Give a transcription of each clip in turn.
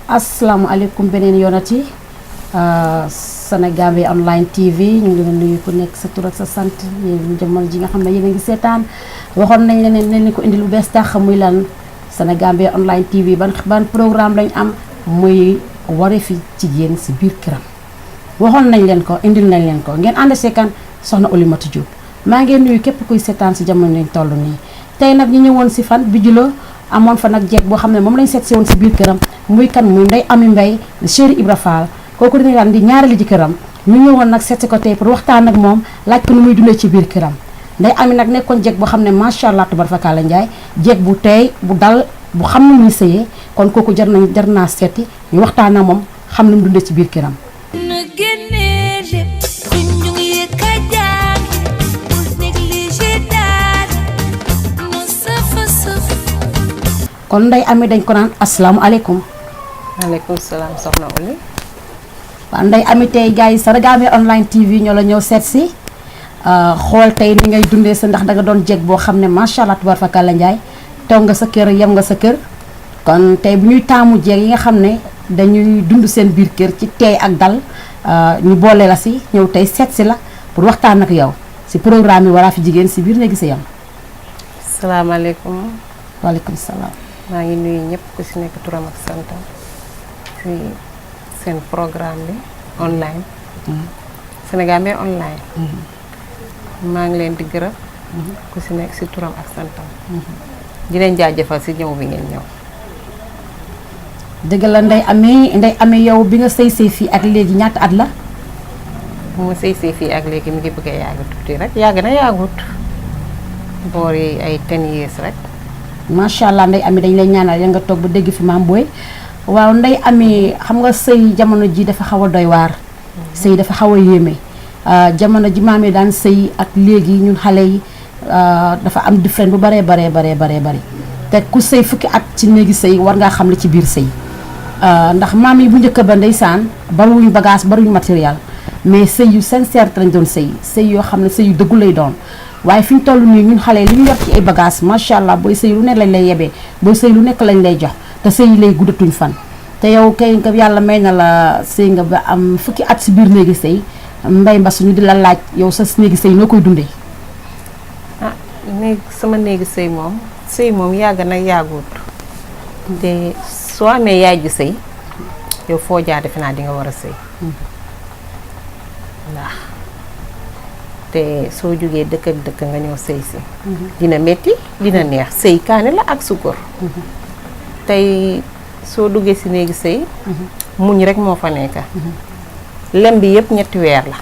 asalaamaaleykum beneen yoonati Senegambia online TV ñu ngi leen nuyu ku nekk sa tur ak sa sant yéen jamono ji nga xam ne yéen a ngi seetaan waxoon nañ leen ko indi lu bees tax muy lan Senegambia online TV ban programme lañ am muy wareefi jigéen si biir këram waxoon nañ leen ko indil nañ leen ko ngeen ànd see kan soxna Oulimata Diop maa ngi nuyu képp kuy seetaan si jamono lañ toll nii tey nag ñu ñëwoon si fan bi julo amoon fa nag jeeg boo xam ne moom lañ seet si woon si biir këram muy kan muy Ndeye Amy Mbaye Chéri Ibra Fall kooku dina daan di ñaareelu jëkkëram ñu ñëwoon nag seet si ko tey pour waxtaan ak moom laaj ko nu muy dundee ci biir këram Ndeye Amy nag nekkoon jeeg boo xam ne macha allah tubarfakala Njaay jeeg bu teey bu dal bu xam nu muy sëyee kon kooku jar naa seeti ñu waxtaan ak moom xam nu mu dundee ci biir këram. kon Ndeye Amy dañ ko naan asalaamaaleykum. maaleykum salaam soxna Ouli. waaw Ndeye Amy tey gars yi Senegambia online TV ñoo la ñëw seet si xool tey ni ngay dundee sa ndax danga doon jeeg boo xam ne macha allah tubarfakala Njaay toog nga sa kër yem nga sa kër kon tey bu ñuy taamu jeeg yi nga xam ne dañuy dund seen biir kër ci teey ak dal ñu boole la si ñëw tey seet si la pour waxtaan ak yow si programme yi Wareef jigéen si biir néegi sa yam. salaamaaleykum. waaleykum salaam. maa ngi nuyu ñëpp ku si nekk turam ak santam ci seen programme bi online. Senegambia online. maa ngi leen di gërëm. ku si nekk si turam ak santam. di leen jaajëfal si ñëw bi ngeen ñëw. dëgg la Ndeye Amy yow bi nga sëy fii ak léegi ñaata at la. bu ma sëy fii ak léegi mi ngi bëgg a yàgg tuuti rek yàgg na yàggut boor yi ay 10 years rek. macha allah Ndeye Amy dañ lay ñaanal ya nga toog ba dégg fi maam booy waaw Ndeye Amy xam nga sëy jamono ji dafa xaw a doy waar. sëy dafa xaw a yéeme jamono ji maam yi daan sëy ak léegi ñun xale yi dafa am différent bu baree bari te ku sëy fukki at ci néegi sëy war ngaa xam li ci biir sëy ndax maam yi bu njëkk ba ndeysaan bariwuñ bagage bariwuñ matériel mais sëy yu sincère lañ doon sëy yoo xam ne sëy yu dëggu lay doon. waaye fi ñu toll nii ñun xale li ñu yor ci ay bagages macha allah booy sëy lu nekk lañ lay yebee booy sëy lu nekk lañ lay jox te sëy yi lay guddatuñ fan te yow kay nga yàlla may na la sëy nga ba am fukki at si biir néegi sëy mbay mbas ñu di la laaj yow sa néegi sëy noo koy dundee. sama néegi sëy moom yàgg na yàggut te soo amee yaay ji sëy yow foo jaar defe naa di nga war a sëy ndax te soo jógee dëkk ak dëkk nga ñëw sëy si dina metti dina neex sëy kaane la ak sukkur tey soo duggee si néegi sëy muñ rek moo fa nekk lem bi yëpp 3 weer la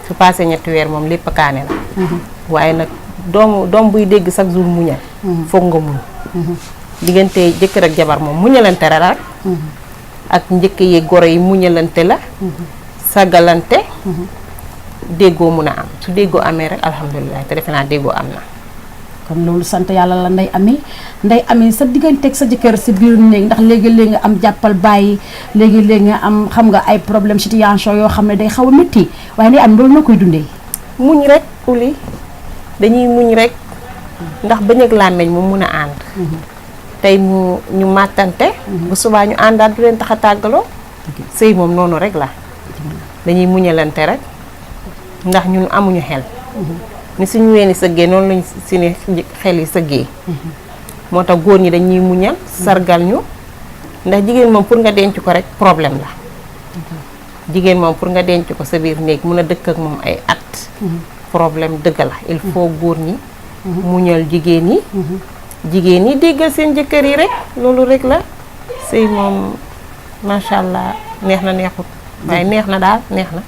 su passé 3 weer moom lépp kaane la waaye nag doom buy dégg chaque jour muñal foog nga muñ diggante jëkkër ak jabar moom muñalante rek ak njëkk yi goro yi muñalante la sagalante déggoo mun a am su déggoo amee rek alhamdulilah te defe naa déggoo am na. kon loolu sant yàlla la Ndeye Amy sa digganteeg sa jëkkër si biir néeg ndax léegi-léegi nga am jàppal bàyyi léegi-léegi nga am xam nga ay problème situation yoo xam ne day xaw a métti waaye Ndeye Amy loolu noo koy dundee. muñ rek Ouli dañuy muñ rek ndax bañ ak làmmeñ mu mun a ànd. tey ñu màttante. bu subaa ñu àndaat du leen tax a tàggaloo. sëy moom noonu rek la dañuy muñalante rek. ndax ñun amuñu xel ni suñu weeni sëggee noonu lañ suñu xel yi sëggee moo tax góor ñi dañuy muñal sargal ñu ndax jigéen moom pour nga denc ko rek problème la jigéen moom pour nga denc ko sa biir néeg mun a dëkk ak moom ay at problème dëgg la il faut góor ñi muñal jigéen ñi déggal seen jëkkër yi rek loolu rek la sëy moom macha allah neex na neexut waaye neex na daal neex na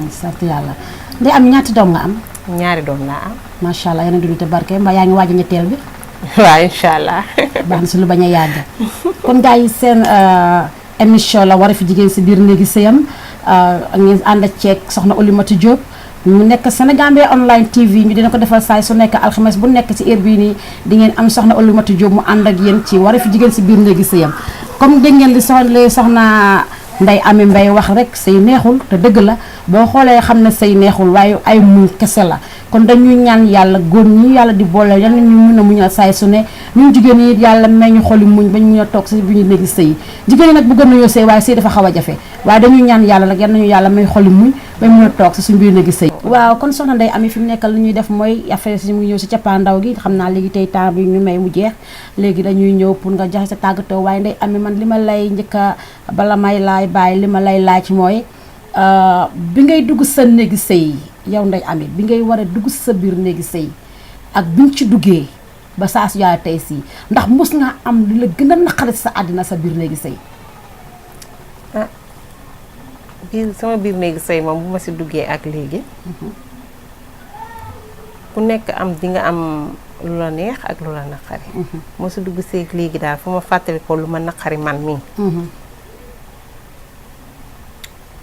sant yàlla Ndeye Amy ñaati doom nga am ñaari doom laa am macha allah yéen a dund te barke mbaa yaa ngi waaj a ñetteel bi waaw incha allah baax na si lu bañ a yàgg kon gars yi seen émission la Wareef jigéen si biir néegi sëyam ngeen ànd ak ceeg soxna Oulimata Diop mu nekk Senegambia Online TV ñu dina ko defal saay su nekk alxames bu nekk ci heure bii nii di ngeen am soxna Oulimata Diop mu ànd ak yéen ci Wareef jigéen si biir néegi sëyam comme dégg ngeen li soxna Ndeye Amy Mbaye wax rek sëy neexul te dëgg la boo xoolee xam ne sëy neexul waaye ay muñ kese la kon dañuy ñaan yàlla góor ñi yàlla di boole yal na ñu mun a muñal saay su ne ñun jigéen ñi yàlla may ñu xoli muñ bañ mun a toog si bu ñu néegi sëy jigéen ñi nag bëggoon nañoo sëy waaye sëy dafa xaw a jafe waaye dañuy ñaan yàlla nag yal nañu yàlla may xoli muñ bañ mun a toog si suñu biir néegi sëy waaw kon soxna Ndeye Amy fi mu nekkal li ñuy def mooy affaire si mu ngi ñëw si cappaandaw gi xam naa léegi tey temps bi ñu may mu jeex léegi dañuy ñëw pour nga joxe sa tàggatoo waaye Ndeye Amy man li ma lay njëkka bala may laay bàyyi li ma lay laaj mooy bi ngay dugg sa néegi sëy yow Ndeye Amy bi ngay war a dugg sa biir néegi sëy ak bi nga ci duggee ba saa su yàlla tey sii ndax mos nga am li la gën a naqari sa àddina sa biir néegi sëy sama biir néegi sëy moom bu ma si duggee ak léegi ku nekk am di nga am lu la neex ak lu la naqari moo si dugg see léegi daal fu ma fàttali ko lu ma naqari man mii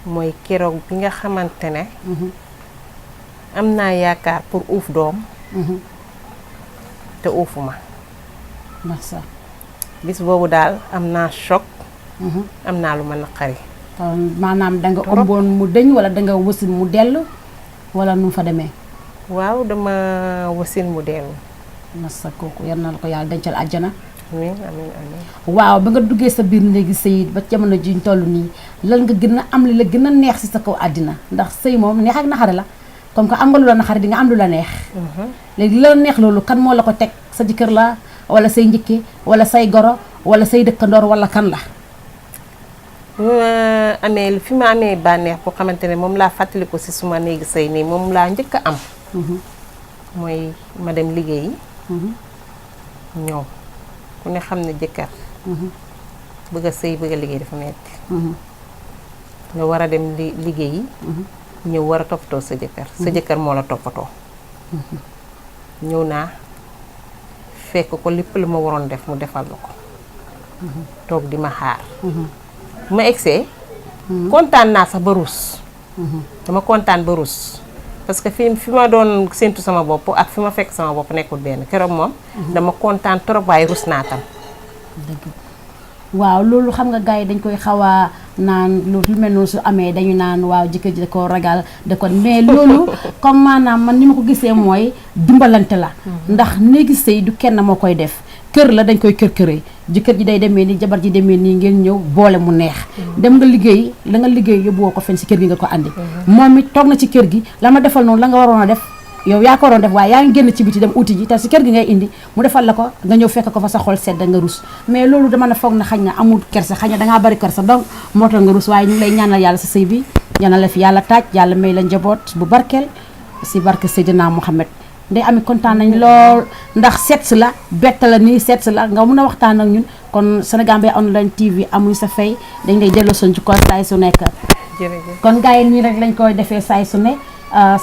mooy keroog bi nga xamante ne am naa yaakaar pour uuf doom te uufuma masa bis boobu daal am naa choc am naa lu ma naqari maanaam danga ëmboon mu dëñ wala danga wasin mu dellu wala nu mu fa demee waaw dama wasin mu dellu masa kooku yal na la ko yàlla dencal àjjana amiin amiin amiin waaw ba nga duggee sa biir néegi sëy ba jamono ji ñu toll nii lan nga gën a am li la gën a neex si sa kaw àddina ndax sëy moom neex ak naxari la comme que am nga lu la naxari di nga am lu la neex léegi li la neex loolu kan moo la ko teg sa jëkkër la wala say njëkke wala say goro wala say dëkkandoor wala kan la fi ma amee bànneex boo xamante ne moom laa fàttaliku si suma néegi sëy nii moom laa njëkk a am mooy ma dem liggéeyi ñëw ku ne xam ne jëkkër bëgg a sëy bëgg a liggéey dafa metti nga war a dem liggéeyi ñëw war a toppatoo sa jëkkër moo la toppatoo ñëw naa fekk ko lépp lu ma waroon def mu defal ma ko toog di ma xaar ma egsee kontaan naa sax ba ruus dama kontaan ba ruus parce que fi ma doon séntu sama bopp ak fi ma fekk sama bopp nekkul benn keroog moom dama kontaan trop waaye ruus naa tam waaw loolu xam nga gars yi dañ koy xaw a naan lu mel noonu su amee dañu naan waaw jëkkër ji da ko ragal da ko mais loolu comme maanaam man ni ma ko gisee mooy dimbalante la ndax néegi sëy du kenn moo koy def kër la dañ koy kër-këree jëkkër ji day demee nii jabar ji demee nii ngeen ñëw boole mu neex dem nga liggéey la nga liggéey yóbbuwoo ko fen si kër gi nga ko andi moom it toog na ci kër gi la ma defal noonu la nga waroon a def yow yaa ko waroon def waaye yaa ngi génn ci biti dem uti ji te si kër gi ngay indi mu defal la ko nga ñëw fekk ko fa sa xol sedd nga rus mais loolu dama ne foog na xañ na amul kersa xañ na dangaa bari kersa donc moo tax nga rus waaye ñu ngi lay ñaanal yàlla sa sëy bi ñaanal la fi yàlla taaj yàlla may la njaboot bu barkeel si barke Seydina Mouhamed Ndeye Amy kontaan nañ lool ndax seet si la bett la nii seet si la nga mun a waxtaan ak ñun kon Senegambia Online TV amuñ sa fay dañ lay delloo soñ ci ko saay su nekk kon gars yi nii rek lañ koy defee saay su ne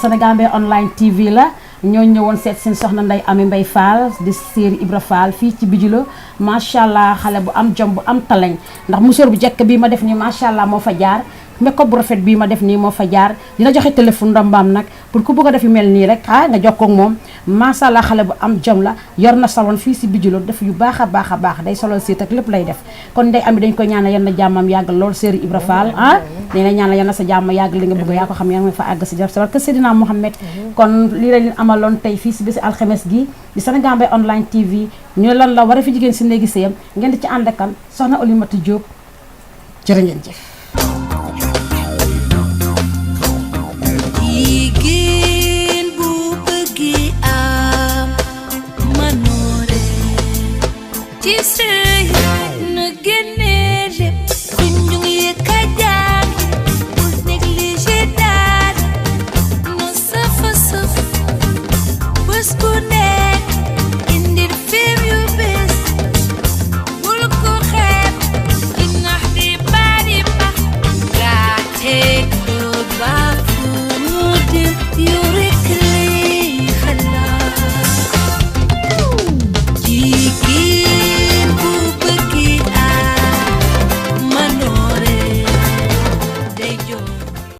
Senegambia Online TV la ñoo ñëwoon seet seen soxna Ndeye Amy Mbaye Fall di séeri Ibra Fall fii ci Bijilo macha allah xale bu am jom bu am talañ ndax musóor bu jekk bii ma def nii macha allah moo fa jaar make-up bu rafet bii ma def nii moo fa jaar dina joxe téléphone ndombaam nag pour ku bëgg a def yu mel nii rek nga jokkoo ak moom macha allah xale bu am jom la yor na salon fii si Bijilo def yu baax a baax a baax day solol siit ak lépp lay def kon Ndeye Amy dañ koy ñaanal yal na jàmmam yàgg lool séeri Ibra Fall dañ la ñaanal yal na sa jàmm yàgg li nga bëgg yaa ko xam yaa ngi fa àgg si jaf sa barke Seydina Mouhamed kon lii la leen amaloon tey fii si bési alxames gi di Senegambia Online TV ñu lan la war a fi jigéen si néegi sëyam ngeen di ci ànd ak soxna Oulimata Diop jërë ngeen jëf jigéen bu bëgg am manoore ci sëy na génne bés bu ne